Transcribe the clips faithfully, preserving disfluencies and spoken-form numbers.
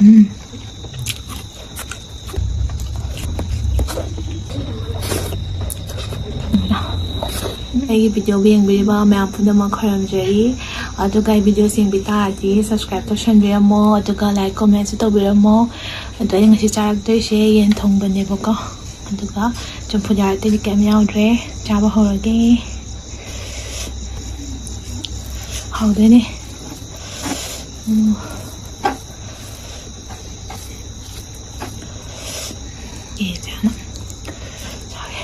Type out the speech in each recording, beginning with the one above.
ꯎꯝ꯫ ꯑꯩꯒꯤ video ꯌꯦꯡꯕꯤꯔꯤꯕ ꯃꯌꯥꯝ ꯄꯨꯝꯅꯃꯛ ꯈꯣꯏꯔꯝꯖꯔꯤ꯫ ꯑꯗꯨꯒ ꯑꯩ videoꯁꯦ ꯌꯦꯡꯕꯤ ꯇꯥꯔꯗꯤ subscribe ꯇꯧꯁꯟꯕꯤꯔꯝꯃꯣ, ꯑꯗꯨꯒ like commentꯁꯨ ꯇꯧꯕꯤꯔꯝꯃꯣ꯫ ꯑꯗꯣ ꯑꯩꯅ ꯉꯁꯤ ꯆꯥꯔꯛꯇꯣꯏꯁꯦ ꯌꯦꯟ ꯊꯣꯡꯕꯅꯦꯕꯀꯣ, ꯑꯗꯨꯒ ꯆꯝꯐꯨꯠ ꯌꯥꯎꯔꯛꯇꯣꯏꯗꯤ ꯀꯩꯝ ꯌꯥꯎꯗ꯭ꯔꯦ꯫ ꯆꯥꯕ ꯍꯧꯔꯒꯦ꯫ ꯍꯥꯎꯗꯣꯏꯅꯦ꯫ ꯎꯝ꯫ ꯑꯦ, ꯆꯥꯅ ꯆꯥꯒꯦ꯫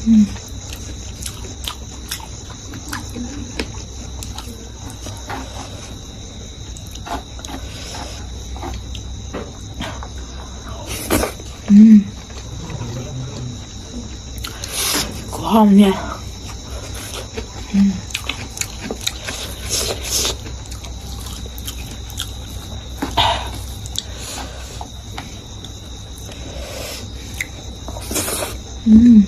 ꯎꯝ꯫ ꯎꯝ꯫ ꯈꯨꯍꯥꯎꯅꯦ꯫ ꯎꯝ꯫ ꯎꯝ꯫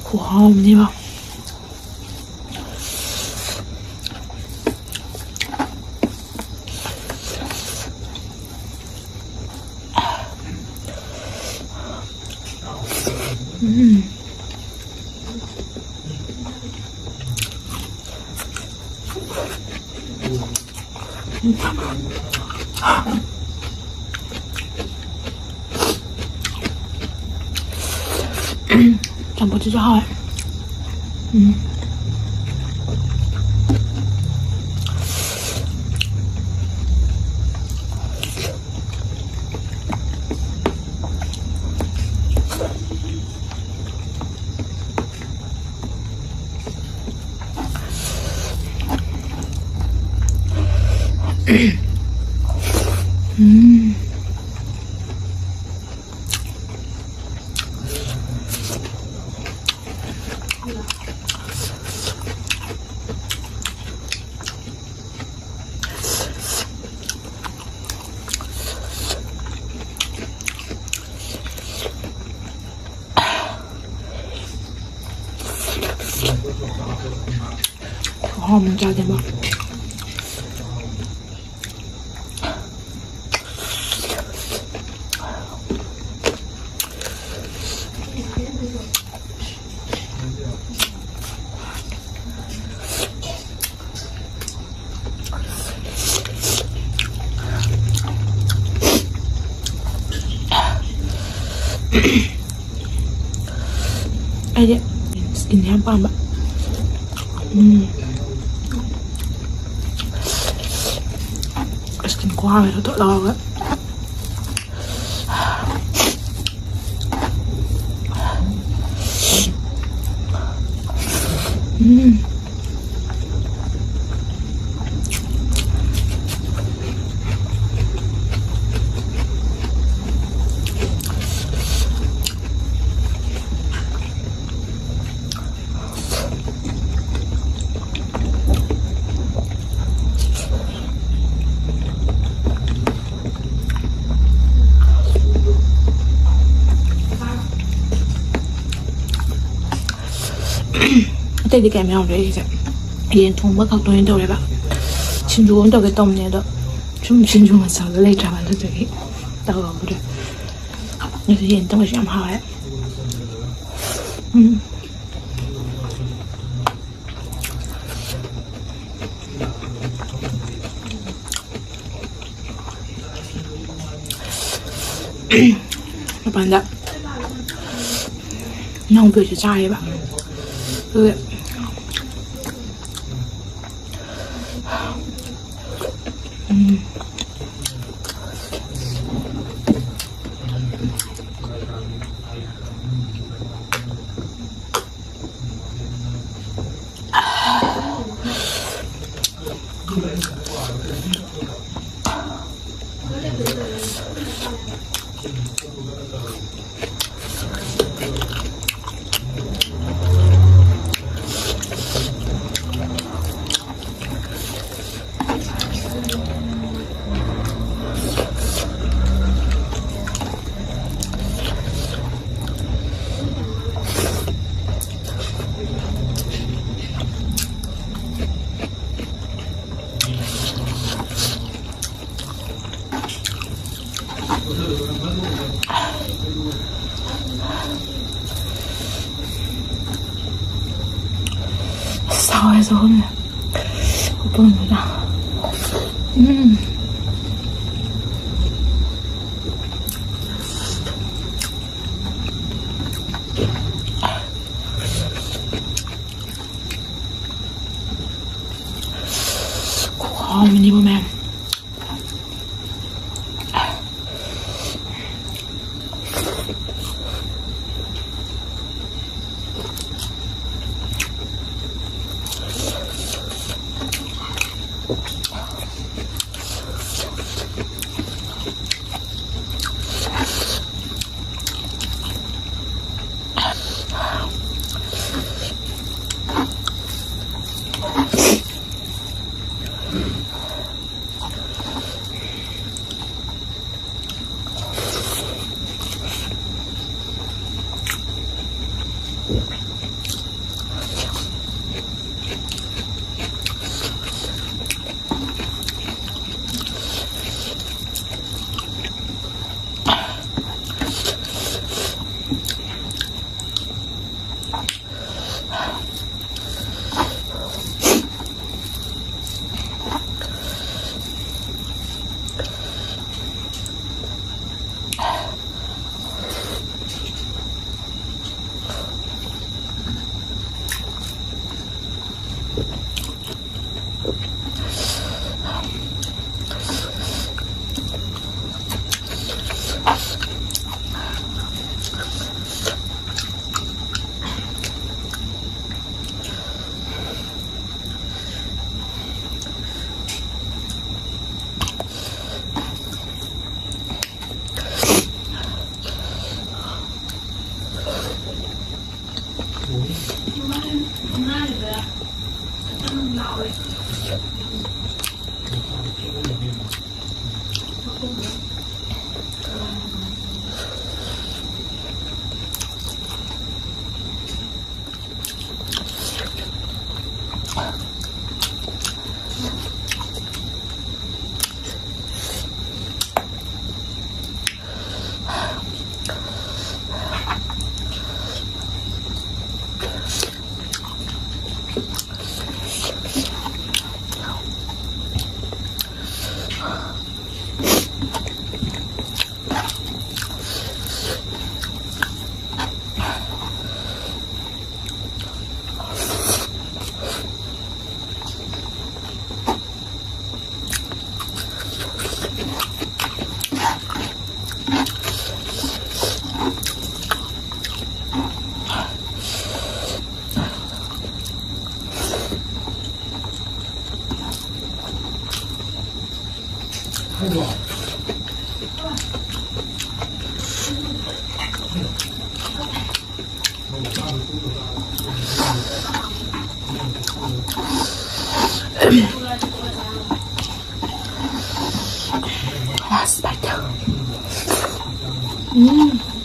ꯈꯨꯍꯥꯎ ꯑꯃꯅꯦꯕ꯫ ꯎꯝ꯫ ꯆꯝꯐꯨꯠꯁꯤꯁꯨ ꯍꯥꯎꯋꯦ꯫ ꯎꯝ꯫ ꯎꯝ꯫ ꯈꯨꯍꯥꯎ ꯑꯃ ꯆꯥꯗꯦꯕ꯫ ꯑꯩꯗꯤ ꯁ꯭ꯀꯤꯟꯁꯦ ꯌꯥꯝ ꯄꯥꯝꯕ꯫ ꯎꯝ꯫ ꯁ꯭ꯀꯤꯟ ꯈꯨꯍꯥꯎ ꯑꯃ ꯊꯣꯠ ꯊꯣꯠ ꯂꯥꯎꯔꯒ꯫ ꯎꯝ꯫ ꯑꯇꯩꯗꯤ ꯀꯩꯝ ꯌꯥꯎꯗ꯭ꯔꯦ ꯑꯩꯒꯤꯁꯦ꯫ ꯌꯦꯟ ꯊꯣꯡꯕ ꯈꯛꯇ ꯑꯣꯏꯅ ꯇꯧꯔꯦꯕ꯫ ꯁꯤꯡꯖꯨ ꯑꯃ ꯇꯧꯒꯦ ꯇꯧꯕꯅꯦ, ꯑꯗꯣ ꯁꯨꯝ ꯁꯤꯡꯖꯨ ꯃꯆꯜꯗꯣ ꯂꯩꯇ꯭ꯔꯕ, ꯑꯗꯨꯗꯨꯒꯤ ꯇꯧꯍꯧꯗ꯭ꯔꯦ꯫ ꯑꯗꯨ ꯌꯦꯟ ꯊꯣꯡꯕꯁꯨ ꯌꯥꯝ ꯍꯥꯎꯋꯦ꯫ ꯎꯝ꯫ ꯃꯄꯥꯟꯗ ꯏꯅꯥꯎꯄꯤꯁꯨ ꯆꯥꯔꯦꯕ꯫ ꯑꯗꯨꯒ ꯎꯝ꯫ ꯆꯥꯎꯋꯦ ꯆꯥꯎꯈꯠꯂꯦ꯫ ꯎꯄꯨꯟꯗꯨꯗ꯫ ꯎꯝ꯫ ꯈꯨꯍꯥꯎ ꯑꯃꯅꯤꯕꯨ ꯃꯌꯥꯝ꯫ Last bite. Mm.